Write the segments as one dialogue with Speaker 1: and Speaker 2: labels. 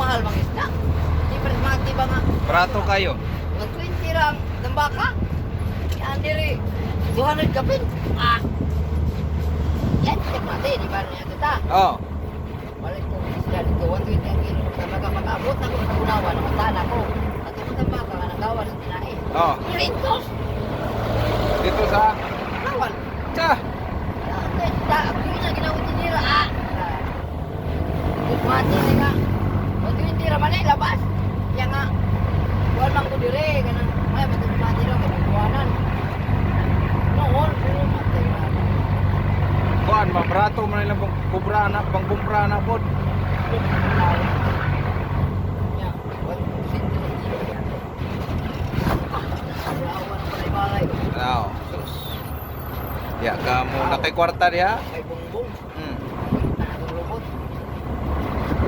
Speaker 1: Mahal mang isda. Di pa rin mga tiba nga.
Speaker 2: Brato kayo.
Speaker 1: Mga 20 ra ang dambaka. Yan diri. 200 kapin. Ah. Yan, check natin. Di ba niya kita?
Speaker 2: Oh.
Speaker 1: Balik ko isda dito. 120 ang kilo. Sa makaabot na ko sa unawan. Namata na ko. At yung dambaka nga nagawa sa tinae.
Speaker 2: Oh.
Speaker 1: Pirintos!
Speaker 2: Dito sa
Speaker 1: Nawan.
Speaker 2: Cha.
Speaker 1: Ta, ako na ginawin nila. Ah. Mati nila. 120 ra man eh, labas. Kaya nga, kuwan man ko dire, kanang, may matag mati daw, kay kuwanan. Noon, pero matay na.
Speaker 2: Kuan ba brato man ilang pang kubra na pang kumpra na pod.
Speaker 1: Ya, 120 kilo yan. Ah, nasa balay-balay.
Speaker 2: Aw, sus. Ya kamo nakay kwarta diha.
Speaker 1: Kay bongbong, atong lubot.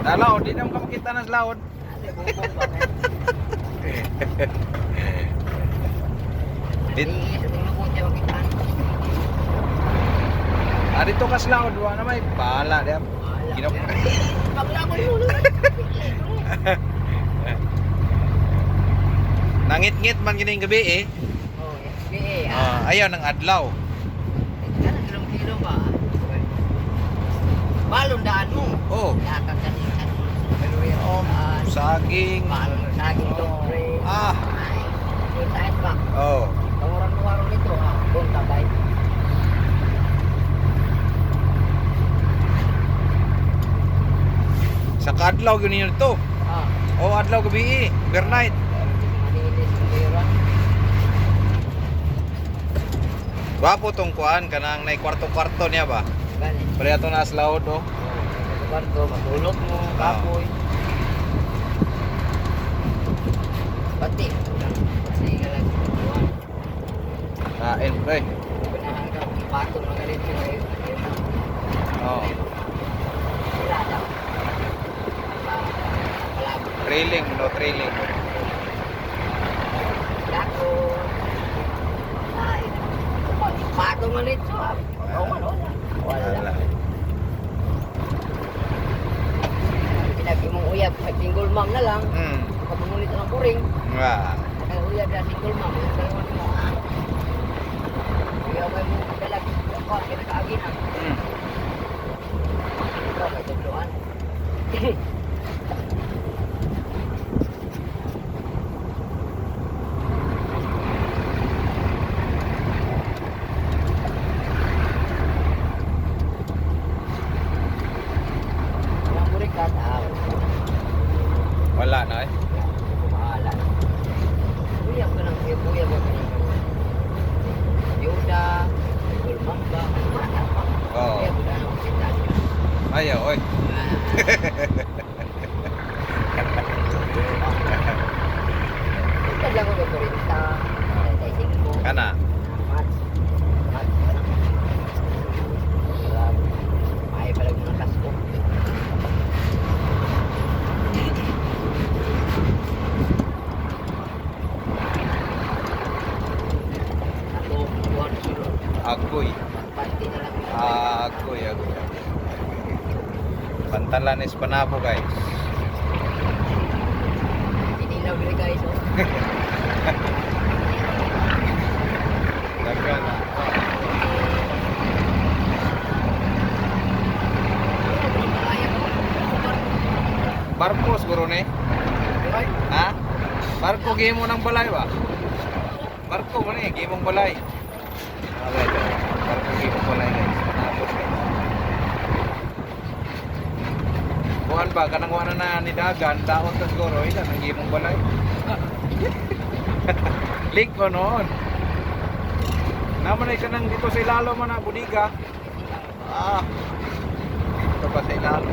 Speaker 2: Dalaw, di naman ka makita na sa laod.
Speaker 1: Ate bongbong ba?
Speaker 2: Dit,
Speaker 1: Di, sa atong lubot niya makitaan.
Speaker 2: ah, dito ka sa laod, wa na may bala diha. Ginok.
Speaker 1: Paglangoy mo no.
Speaker 2: Nangit-ngit man gini gabi eh.
Speaker 1: Oh, sige.
Speaker 2: Ah, ayaw ng adlaw.
Speaker 1: Kana kilong-kilo ba? Balon daan mo.
Speaker 2: Oh,
Speaker 1: Yakag ka ni
Speaker 2: oh, saging.
Speaker 1: Balon saging dobre.
Speaker 2: Ah,
Speaker 1: Ay, yung size ba?
Speaker 2: oh.
Speaker 1: Panguran mo warong nito ha. Bong tabay.
Speaker 2: Sa kadlaw yun yun to.
Speaker 1: Ah.
Speaker 2: Oh, adlaw gabi eh. Overnight.
Speaker 1: Manilis ng pera.
Speaker 2: Wapo tong kuan kanang nay kwarto-kwarto niya ba.
Speaker 1: Gani.
Speaker 2: Pare ato na sa laod oh.
Speaker 1: Oh, sa kwarto, matulog mo, kapoy. Pati. Pati ka lang. Kuwan.
Speaker 2: Kain pre.
Speaker 1: Panahan ka, patong na ganito ngayon.
Speaker 2: Oh,
Speaker 1: Wala daw. Palabot.
Speaker 2: trailing no trailing.
Speaker 1: Dako. Ay, patong na nito. Ah. Oo man, wala. Wala.
Speaker 2: Wala.
Speaker 1: Pinag imong uyab, kay single mom na lang. Pag ng puring,
Speaker 2: Wa.
Speaker 1: kay uyab na single mom, yung dalawa nimo. Ah. Uyab kay mo dalag, ako kinakaagi na. Ikaw kay tugluan. Walang burikat, ah,
Speaker 2: Wala na eh.
Speaker 1: Bahala. Uyab ka ng uyab, uyab ka ng Yoda, Gulmamba, bata pa.
Speaker 2: Oo.
Speaker 1: Uyab ka ng sitan.
Speaker 2: Ayaw oy.
Speaker 1: Ito lang ako 40, 35.
Speaker 2: Kana.
Speaker 1: Mats. Mats ka na. Wala. Ay, palag mga kasko. Ako, 1-0.
Speaker 2: Agoy.
Speaker 1: Pati na lang.
Speaker 2: Agoy, agoy. Agoy. Pantalanes Panabo guys.
Speaker 1: Inilaw diri guys. Oh.
Speaker 2: Dagan na. Barko siguro ni. Ha? Barko gimo ng balay ba? Barko mo ni, gimong balay. Okay, so, barko gimong balay guys. Panabo guys. Kuan ba kanang wala na ni dagan, daot ta siguro ila nang gimong balay. Liko noon. Naman ay kanang dito sa ilalo man na budiga. Ah. Ito pa sa ilalo.